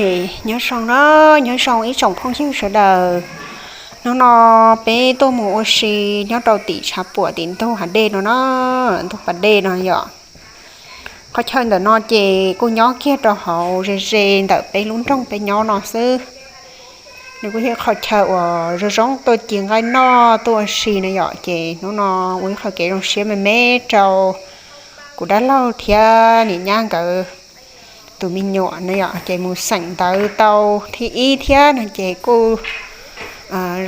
Nyob zoo na, nyob zoo ib tsoom phooj ywg sawv daws. Hnub no peb tuaj mus ua si nyob rau tim tshav puam tim ntug hav dej no na, ntug pas dej no yom. Qhov chaw ntawm no ces kuj nyob kiag rau hauv ze ze ntawm peb lub nroog peb nyob no xwb. Nws kuj yog qhov chaw uas zoo zoo tuaj ci nqaij noj tuaj ua si na yom. Ces hnub no ua ib qho kev zoo siab me me rau kuv dab laug thiab niam nyab nkawd tus me nyuam na yom, ces mus xeem ntawv tau thib ib thiab no ces kuj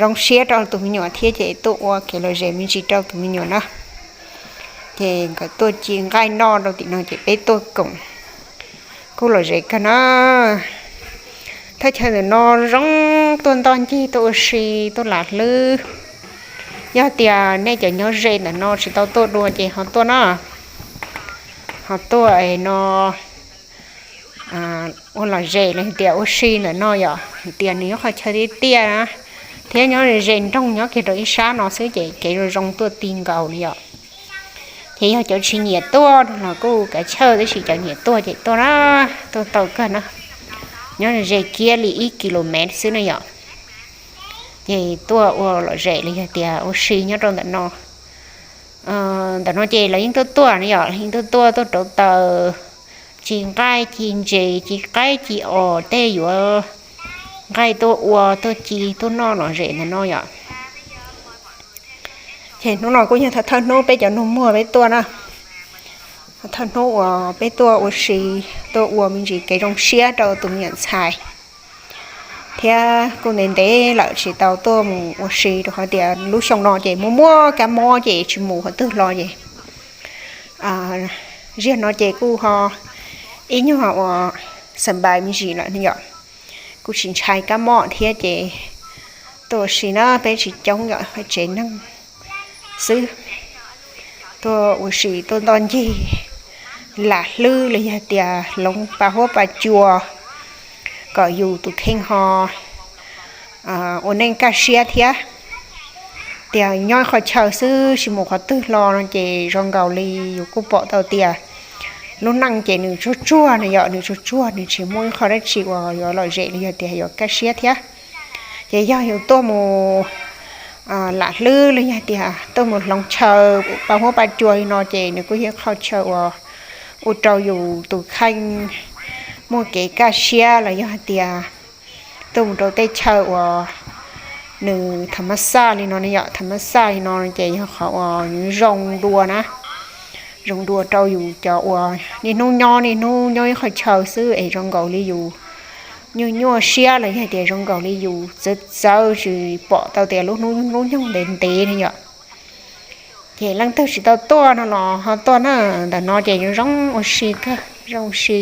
zoo siab rau tus me nyuam thiab ces tuaj ua kev lom zem me ntsis rau tus me nyuam na. Ces nkawd tuaj ci nqaij noj rau tim no ces peb tuaj koom, kuj lom zem kawg na. Thaj chaw ntawm no zoo, tuaj ntoj ncig tuaj ua si, tuaj lam hlwb. Yog tias nej cov nyob ze ntawm no tsis tau tuaj dua ces ho tuaj na, ho tuaj no ua lom zem los tias ua si ntawm no yom, hais tias nws yog qhov chaw tiaj tiaj na, thiab nyob ze nroog nyob kiag rau ib sab no xwb ces kev zoo zoo tuaj ti nkaus li yom. Ces yog cov tsis nyiam tuaj los kuj kav chawj, tab sis cov nyiam tuaj ces tuaj na, tuaj tau kawg na. Nyob ze kiag li ib kilomev xwb na yom. Ces tuaj ua lom zem los yog tias ua si nyob rau ntawm no. Ntawm no ces lawv yeej tuaj tuaj na yom, yeej tuaj tuaj, tuaj rauv taws, ci nqaij ci ntses, ci qaib ci os, tej yuav nqaij tuaj ua tuaj ci tuaj noj lom zem ntawm no yom. Ces hnub no kuj yog thawj thawj hnub peb cov nus muag peb tuaj na, thawj hnub uas peb tuaj ua si, tuaj ua me ntsis kev zoo siab rau tus me nyuam ntxhais, thiab kuj ntev ntev lawm tsis tau tuaj mus ua si rau qhov tias lub xyoo no ces muaj muaj kab mob ces tsis mus qhov twg los ces ziag no ces kuj ho ib nyuag uas xa npais me ntsis lawm yom, kuj tsis ntshai kab mob thiab ces tuaj ua si na, peb tsis coob yom, peb tsev neeg xwb. Tuaj ua si tuaj ntoj ncig, lam hlwb los yog tias hloov pa huab pa cua kom yus tus kheej ho ua neej kaj siab thiab. Tias nyob ib qho chaw xwb tsis mus qhov twg hlo no ces zoo nkaus li yus kuj pom tau tias lub neej ces nws tsuag tsuag na yom, nws tsuag tsuag, nws tsis muaj ib qho dab tsi uas yuav lom zem los yog tias yuav kaj siab thiab. Ces yog yus tuaj mus lam hlwb los yog tias tuaj mus hloov chaw pa huab pa cua li no ces nws kuj yog ib qho chaw uas ua rau yus tus kheej muaj kev kaj siab los yog hais tias tuaj mus rau tej chaw uas nws tham ma xaj li no ne yom, tham ma xaj li no ces yog qhov uas nws zoo dua na, zoo dua rau yus cov uas niaj hnub nyob niaj hnub nyob ib qho chaw xwb es zoo nkaus li yus nyuaj nyuaj siab los yog tias zoo nkaus li yus txawv txawv tsis pom tau tias lub hnub lub nyoog ntev ntev ne yom. Ces leej twg tsis tau tuaj no los ho tuaj na, ntawm no ces zoo zoo ua si kawg, zoo ua si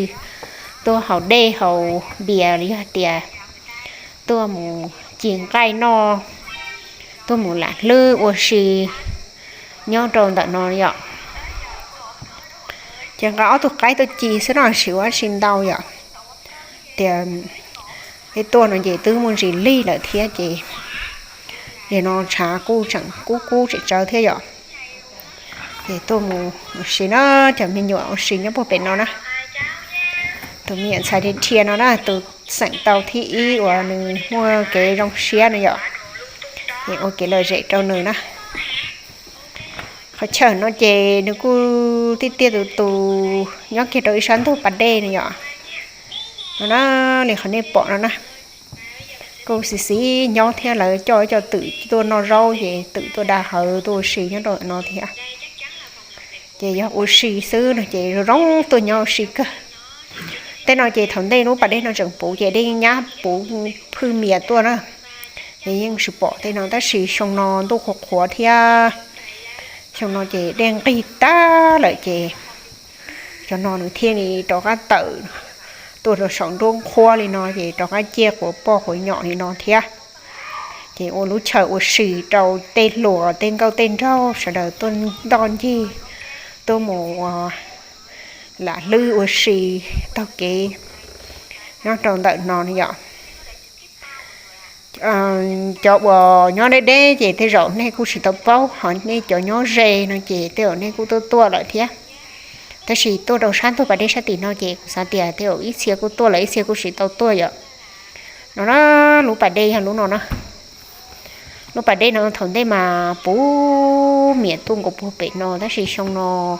tuaj haus dej haus npias los yog tias tuaj mus ci nqaij noj, tuaj mus lam hlwb ua si nyob rau ntawm no yom. Ces nqa ob tug qaib tuaj ci xwb no tsis ua dab tsi ntau yom. Tias peb tuaj no ces twb muaj ntsis lig lawm thiab ces nim no tshav kuj tseem kub kub tseem tsawv thiab yom. Ces tuaj mus ua si na, cov me nyuam ua si nyob puag pem no na. Tus me nyuam ntxhais dhia dhia no na, tus xeem tau thib ib uas nws muaj kev zoo siab no yom. Ces ua kev lom zem rau nws na. Qhov chaw no ces nws kuj tiaj tiaj tus tus nyob kiag rau ib sab ntug pas dej no yom. No na, li qhov nej pom no na, kuj xis xis nyob thiab, lawv coj coj twm tuaj noj zaub ces twm tuaj da hawv tuaj ua si nyob rau no thiab. Ces yog ua si xwb no ces zoo zoo tuaj nyob ua si kawg. Tej no ces thaum ntej lub pas dej no tseem puv ces dej nyab puv phwj mias tuaj na, ces yeej tsis pom tej no, tab sis xyoo no ntuj qhuav qhuav thiab, xyoo no ces dej nqig tag lawm ces cov no nws thiaj li rov qab tawm tuaj rau saum nruab nqhuab li no ces rov qab ciaj quav poj quav nyom li no thiab. Ces ua lub chaw ua si rau tej hluas tej nkauj tej nraug sawv daws tuaj ntoj ncig, tuaj mus lam hlwb ua si taug kev nyob rau ntawm no yom. Cov uas nyob deb deb ces tej zaum nej kuj tsis tau paub, ho nej cov nyob ze no ces tej zaum nej kuj tuaj tuaj lawm thiab. Tab sis tuaj rau sab ntug pas dej sab tim no ces kuv xav tias tej zaum ib txhia kuj tuaj lawm ib txhia kuj tsis tau tuaj yom. No na, lub pas dej yog lub no na. Lub pas dej no thaum ntej mas puv miam tuaj nkaus puag pem no tab sis xyoo no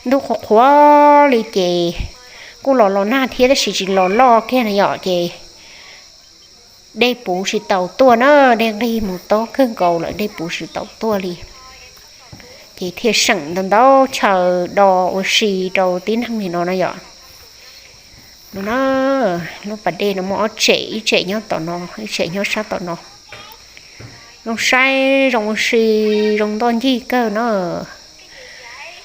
ntuj qhuav qhuav li ces kuj los los nag thiab tab sis tsis los loj kiag na yom ces dej puv tsis tau tuaj na, dej nqig mus tob kawg nkaus lawm dej puv tsis tau tuaj li. Ces thiaj seem ntau ntau chaw do ua si rau tib neeg li no na yom. No na, lub pas dej no muaj ob tsem, ib tsem nyob tom no, ib tsem nyob sab tom no. Zoo saib zoo ua si, zoo ntoj ncig kawg na.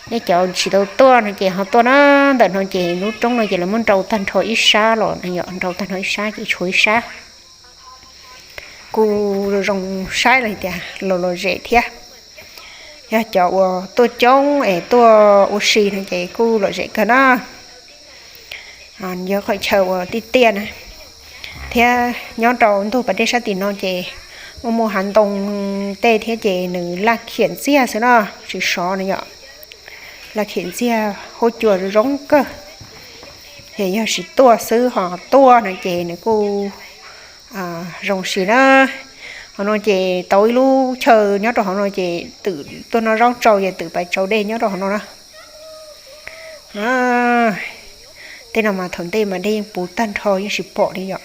Nej cov tsis tau tuaj no ces ho tuaj na, ntawm no ces lub roob no ces lawv muab nrau tag nrho ib sab los no yom, nrau tag nrho ib sab ces tshuav ib sab. Kuj zoo saib li tias los lom zem thiab. Yog cov uas tuaj coob es tuaj ua si no ces kuj lom zem kawg na. Yog qhov chaw uas tiaj tiaj na, thiab nyob rau ntug pas dej sab tim no ces muaj muaj hav ntoo tej thiab ces nws laj khiam ntxiag xwb no, tsis sov no yom. Laj khiam ntxiag huab cua zoo kawg. Ces yog tsis tuaj xwb ho tuaj no ces nws kuj zoo si na. Hauv no ces tau ib lub chaw nyob rau hauv no ces twm tuaj noj zaub tsau ces twm pais tsau dej nyob rau hauv no na. Tej no mas thaum ntej mas dej yeej puv tag nrho yeej tsis pom li yom.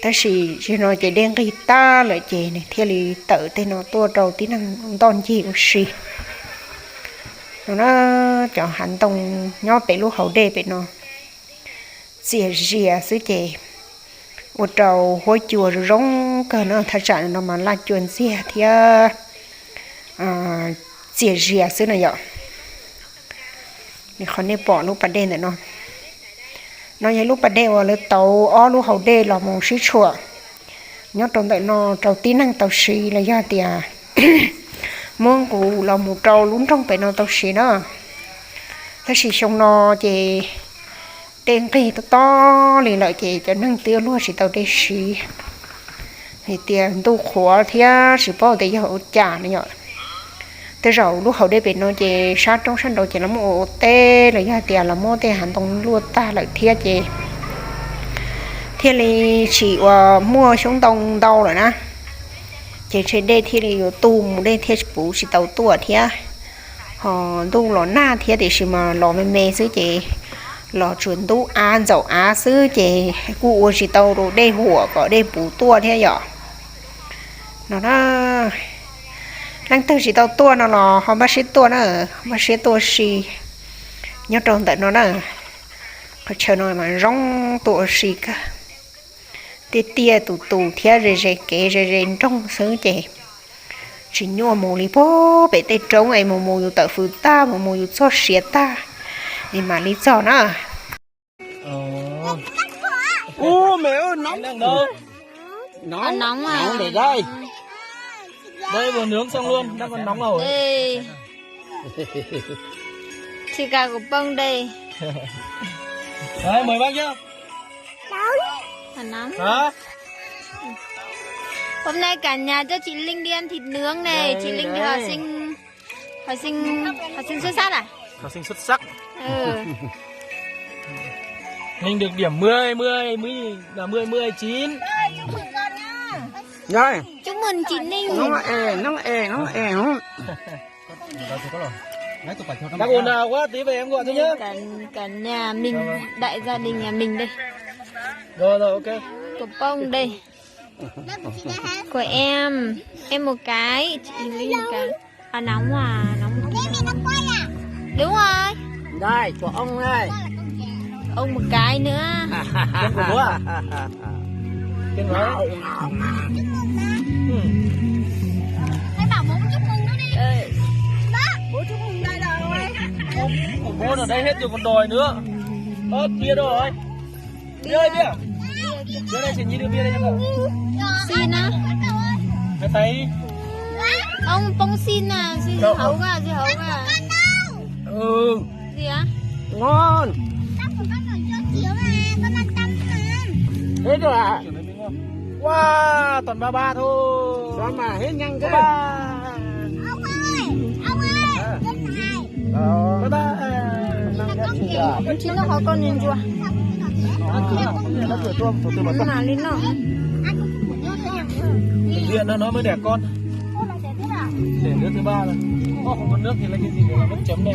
Tab sis zaum no ces dej nqig tag lawm ces nws thiaj li tawm tej no tuaj rau tib neeg ntoj ncig ua si. No na, cov hav ntoo nyob pem lub hauv dej pem no txias zias xwb ces ua rau huab cua zoo zoo kawg no, thaj tsam no mas laj cua ntxiag thiab txias zias xwb na yom. Qhov nej pom lub pas dej ntawm no, no yog lub pas dej uas lawv tauv ob lub hauv dej los mus sib tshuam nyob rau ntawm no rau tib neeg tau siv los yog tias muab nqus los mus rau lub nroog pem no tau siv na. Tab sis xyoo no ces dej nqig tob tob li lawm ces cov neeg twb luag tsis tau dej siv. Hais tias ntuj qhuav thiab tsis paub tias yog ua cas no yom. Tej zaum lub hauv dej pem no ces sab roob sab nraud ces lawv muab ua teb los yog tias lawv muab tej hav ntoo luaj tag lawm thiab ces thiaj li tsis ua muaj xyoob ntoo ntau lawm na. Ces ntshe dej thiaj li yuav tu mus dej thiaj puv tsis tau tuaj thiab. Ho ntuj los nag thiab tiam sis mas los me me xwb ces los tsuas ntub av ntxaum av xwb ces kuj ua tsis tau rau dej huam kom dej puv tuaj thiab yom. No na, leej twg tsis tau tuaj no los ho npaj siab tuaj na, npaj siab tuaj si nyob rau ntawm no na. Qhov chaw no mas zoo tuaj ua si kawg, tiaj tiaj tus tus thiab ze ze kev ze ze nroog xwb ces tsis nyuaj mus li puag pem tej roob es mus mus yus tawm fws tag mus mus yus txog siav tag es mam li txog na. Ub, mẹ ơi, nóng. Nóng, nóng à. Nóng để đây. Đây, vừa nướng xong luôn, đang còn nóng hổi. Đây. Chỉ cả củ pông đây. Đấy, mời bác nhá. Nóng. Hả? Hôm nay cả nhà cho chị Linh đi ăn thịt nướng này, đây, chị Linh thì họ đây. Sinh Học sinh, học sinh xuất sắc à? Học sinh xuất sắc. Ừ. Linh được điểm mười, mười, mười, là mười, mười chín. Rồi. Chúc mừng chị Ninh. Nó ê, nó ê, nó ê, nó. Đang ồn ào quá, tí về em gọi cho nhá. Cả, cả nhà mình, đại gia đình nhà mình đây. Rồi, rồi, ok. Của Pông đây. Của em, em một cái, chị Linh một cái. À, nóng à, nóng một cái. Đúng rồi. Đây, của ông đây. Ông một cái nữa. Con của bố à? Con nói. Bố chúc mừng đây rồi. Bố, của bố là đây hết rồi còn đòi nữa. Ơ, bia đâu rồi? Bia ơi, bia. Bia đây, chị Nhi đưa bia đây cho cậu. Xin á. Cái tay. Ông Pông xin à, xin hấu à, xin hấu à. Ừ. Gì á? Ngon. Hết rồi à? Wow, toàn ba ba thôi. Sao mà hết nhanh thế? Ba ba. Ông ơi, ông ơi, cái này. Ờ. Ba ba. Tsis noj qhov ko nws ntsuas. Mam li noj. Điểm no nó mới đẻ con. Để đứa thứ ba rồi. Có không có nước thì lấy cái gì để làm nước chấm đây.